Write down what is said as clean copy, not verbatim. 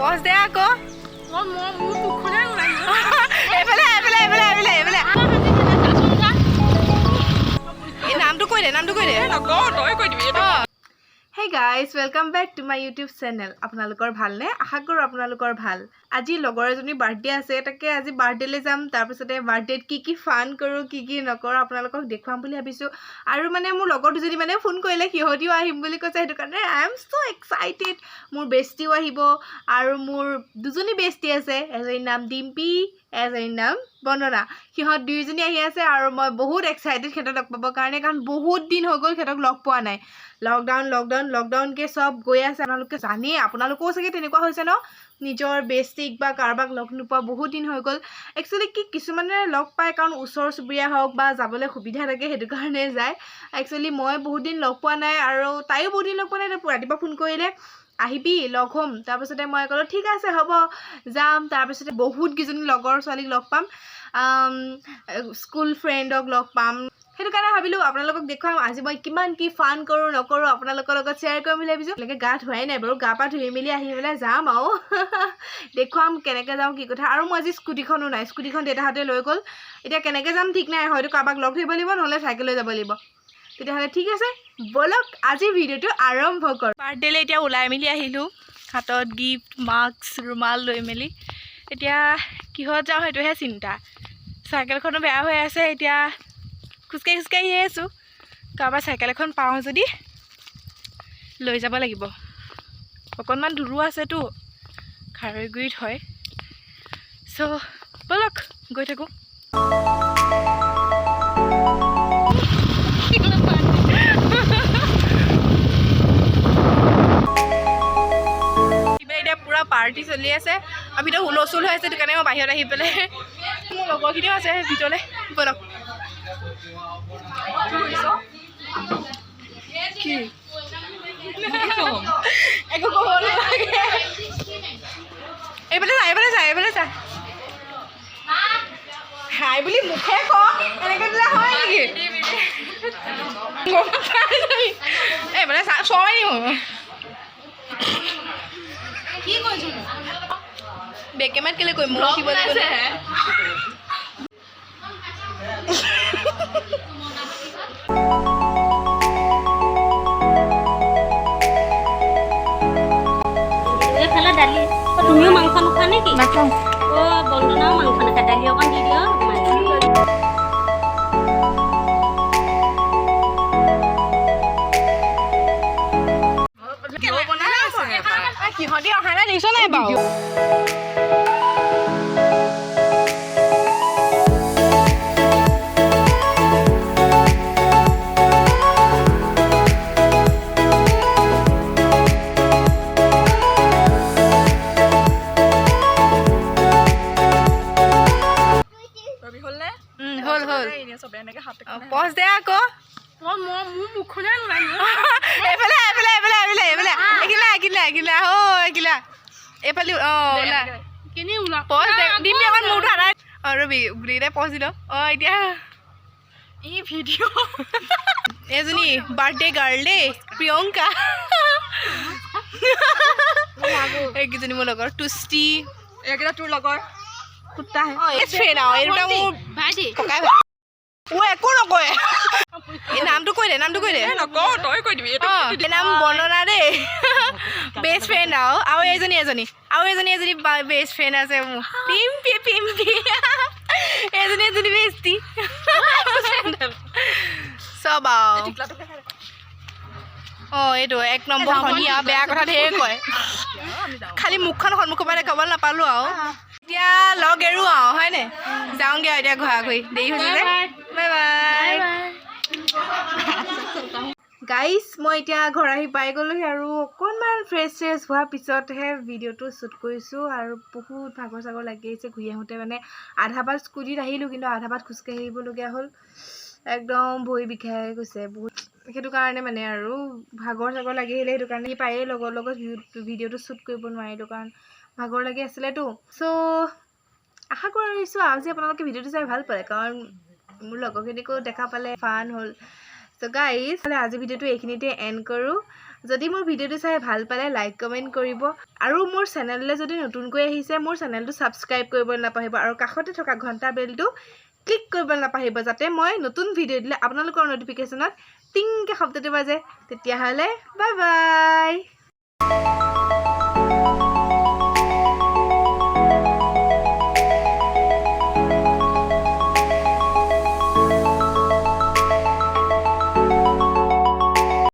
Pause দে আকৌ। মই মোৰ মুখখনে ওলাই। এইফালে, এইফালে, এইফালে, এইফালে, এইফালে। এই নামটো কৈ দে, নামটো কৈ দে। নকওঁ, তই কৈ দিবি। Hey guys, welcome back to my YouTube channel. আপোনালোকৰ ভালনে? আশা কৰোঁ আপোনালোকৰ ভাল। আজি লগৰ এজনীৰ বাৰ্থডে আছে, তাকে আজি বাৰ্থডেলৈ যাম। তাৰপিছতে বাৰ্থডেত কি কি ফান কৰোঁ, কি কি নকৰোঁ, আপোনালোকক দেখুৱাম বুলি ভাবিছোঁ। আৰু মানে মোৰ লগৰ দুজনী মানে ফোন কৰিলে, সিহঁতিও আহিম বুলি কৈছে। সেইটো কাৰণে I am so excited. মোৰ বেষ্টিও আহিব আৰু মোৰ দুজনী বেষ্টি আছে, এজনীৰ নাম ডিম্পী, এজনীৰ নাম বন্দনা। সিহঁত দুয়োজনী আহি আছে আৰু মই বহুত এক্সাইটেড সিহঁতক লগ পাবৰ কাৰণে, কাৰণ বহুত দিন হৈ গ'ল সিহঁতক লগ পোৱা নাই। লকডাউন, লকডাউন, লকডাউনকৈ চব গৈ আছে। আপোনালোকে জানেই, আপোনালোকৰো চাগে তেনেকুৱা হৈছে ন, নিজৰ বেষ্টিক বা কাৰোবাক লগ নোপোৱা বহুত দিন হৈ গ'ল। একচুৱেলি কি, কিছুমানে লগ পায়, কাৰণ ওচৰ চুবুৰীয়া হওক বা যাবলৈ সুবিধা থাকে, সেইটো কাৰণে যায়। একচুৱেলি মই বহুত দিন লগ পোৱা নাই আৰু তাইও বহুত দিন লগ পোৱা নাই। ৰাতিপুৱা ফোন কৰিলে, আহিবি, লগ হ'ম। তাৰপিছতে মই ক'লোঁ, ঠিক আছে, হ'ব, যাম। তাৰপিছতে বহুতকেইজনী লগৰ ছোৱালীক লগ পাম, স্কুল ফ্ৰেণ্ডক লগ পাম। সেইটো কাৰণে ভাবিলোঁ আপোনালোকক দেখুৱাম। আজি মই কিমান কি ফান কৰোঁ নকৰোঁ, আপোনালোকৰ লগত শ্বেয়াৰ কৰিম বুলি ভাবিছোঁ। এনেকৈ গা ধোৱাই নাই বাৰু, গা পা ধুই মেলি আহি পেলাই যাম আৰু দেখুৱাম কেনেকৈ যাওঁ, কি কথা। আৰু মোৰ আজি স্কুটিখনো নাই, স্কুটিখন দেউতাহঁতে লৈ গ'ল। এতিয়া কেনেকৈ যাম ঠিক নাই, হয়তো কাৰোবাক লগ ধৰিব লাগিব, নহ'লে চাইকেল লৈ যাব লাগিব। তেতিয়াহ'লে ঠিক আছে, ব'লক, আজি ভিডিঅ'টো আৰম্ভ কৰোঁ। বাৰ্থডেলৈ এতিয়া ওলাই মেলি আহিলোঁ, হাতত গিফ্ট, মাস্ক, ৰুমাল লৈ মেলি। এতিয়া কিহত যাওঁ সেইটোহে চিন্তা। চাইকেলখনো বেয়া হৈ আছে, এতিয়া খোজকাঢ়ি খোজকাঢ়ি আহিয়ে আছোঁ। কাৰোবাৰ চাইকেল এখন পাওঁ যদি লৈ যাব লাগিব। অকণমান দূৰো আছেতো, খাৰৈগুৰিত হয়। চ' ব'লক, গৈ থাকোঁ। কিবা এতিয়া পূৰা পাৰ্টি চলি আছে আৰু ভিতৰত হুলস্থুল হৈ আছে, সেইটো কাৰণে মই বাহিৰত আহি পেলাই, মোৰ লগৰখিনিও আছে ভিতৰলৈ। ব'লক। কি, একো ক'ব নালাগে। এইফালে যা, এইফালে যা, এইফালে যা। হাই বুলি মুখে ক, এনেকৈ দিলে হয় নেকি? গম পাই যাবি। এইফালে চা, চৰ দিওঁ। কি কৈছো? বেকেমাত কেলৈ কৰিম? মই উঠিব লাগিব। এইফালে দালি। অ, তুমিও মাংস নোখোৱা নেকি? নাখাওঁ। অ, বন্দনাও মাংস নাখায়। দালি অকণ দি দিয়। সিহঁতি অহা নাই, দেখিছ নাই বাৰু? ৰবি হ'লনে? হ'ল, হ'ল। এনেই চবে এনেকে হাত পজ দে আকৌ। মই মোৰ মুখখনে ওলাই। এইফালে, এইফালে, এইফালে, এইফালে, এইফালে। এগিলা, এগিলা, এগিলা, অ এগিলা। এইফালে, অ ওলা। কেনি ওলা? পজ দে দিম, অকণ মূৰটো আঁতৰাই। অ ৰবি, গোটেইকেইটাই পজ দি লওঁ। অ এতিয়া ই ভিডিঅ'। এজনী বাৰ্থডে গাৰ্ল দেই, প্ৰিয়ংকা। এইকেইজনী মোৰ লগৰ, তুষ্টি। এইকেইটা তোৰ লগৰ? কুত্তা ফ্ৰেণ্ড আৰু এই দুটা মোৰ ভাইটি। ককাই ভাই। ও একো নকয়। এই নামটো কৈ দে, নামটো কৈ দে। নকওঁ, তই কৈ দিবি। অ এই নাম বন্দনা দেই, বেষ্ট ফ্ৰেণ্ড। আৰু এজনী, এজনী আৰু এজনী, এজনী বেষ্ট ফ্ৰেণ্ড আছে মোৰ, পিম্পি, পিম্পি। এজনী, এজনী বেষ্টি চব আৰু। অ এইটো এক নম্বৰ শনি আৰু বেয়া কথা ধেৰ কয়। খালি মুখখন সন্মুখৰ পৰা দেখাব নাপালোঁ। আৰু এতিয়া লগ এৰো আৰু, হয়নে? যাওঁগৈ আৰু এতিয়া ঘৰা ঘৰি, দেৰি হৈছে যে। বাই বাই গাইজ, মই এতিয়া ঘৰ আহি পাই গ'লোহি আৰু অকণমান ফ্ৰেছ শ্ৰেছ হোৱাৰ পিছতহে ভিডিঅ'টো শ্বুট কৰিছোঁ। আৰু বহুত ভাগৰ চাগৰ লাগি আহিছে ঘূৰি আহোঁতে। মানে আধা বাট স্কুটিত আহিলোঁ, কিন্তু আধা বাট খোজকাঢ়ি আহিবলগীয়া হ'ল। একদম ভৰি বিষাই গৈছে বহুত, সেইটো কাৰণে মানে আৰু ভাগৰ চাগৰ লাগি আহিলে, সেইটো কাৰণে পায়ে লগৰ লগত ভিডিঅ'টো শ্বুট কৰিব নোৱাৰিলোঁ, কাৰণ ভাগৰ লাগি আছিলেতো। চ' আশা কৰিছোঁ আজি আপোনালোকে ভিডিঅ'টো চাই ভাল পালে, কাৰণ মোৰ লগৰখিনিকো দেখা পালে, ফান হ'ল। চ' গাইজ, আজি ভিডিঅ'টো এইখিনিতে এণ্ড কৰোঁ। যদি মোৰ ভিডিঅ'টো চাই ভাল পালে লাইক, কমেণ্ট কৰিব আৰু মোৰ চেনেললৈ যদি নতুনকৈ আহিছে, মোৰ চেনেলটো ছাবস্ক্ৰাইব কৰিব নাপাহৰিব আৰু কাষতে থকা ঘণ্টা বেলটো ক্লিক কৰিব নাপাহৰিব, যাতে মই নতুন ভিডিঅ' দিলে আপোনালোকৰ ন'টিফিকেশ্যনত টিংকৈ শব্দটো বাজে। তেতিয়াহ'লে বাই বাই।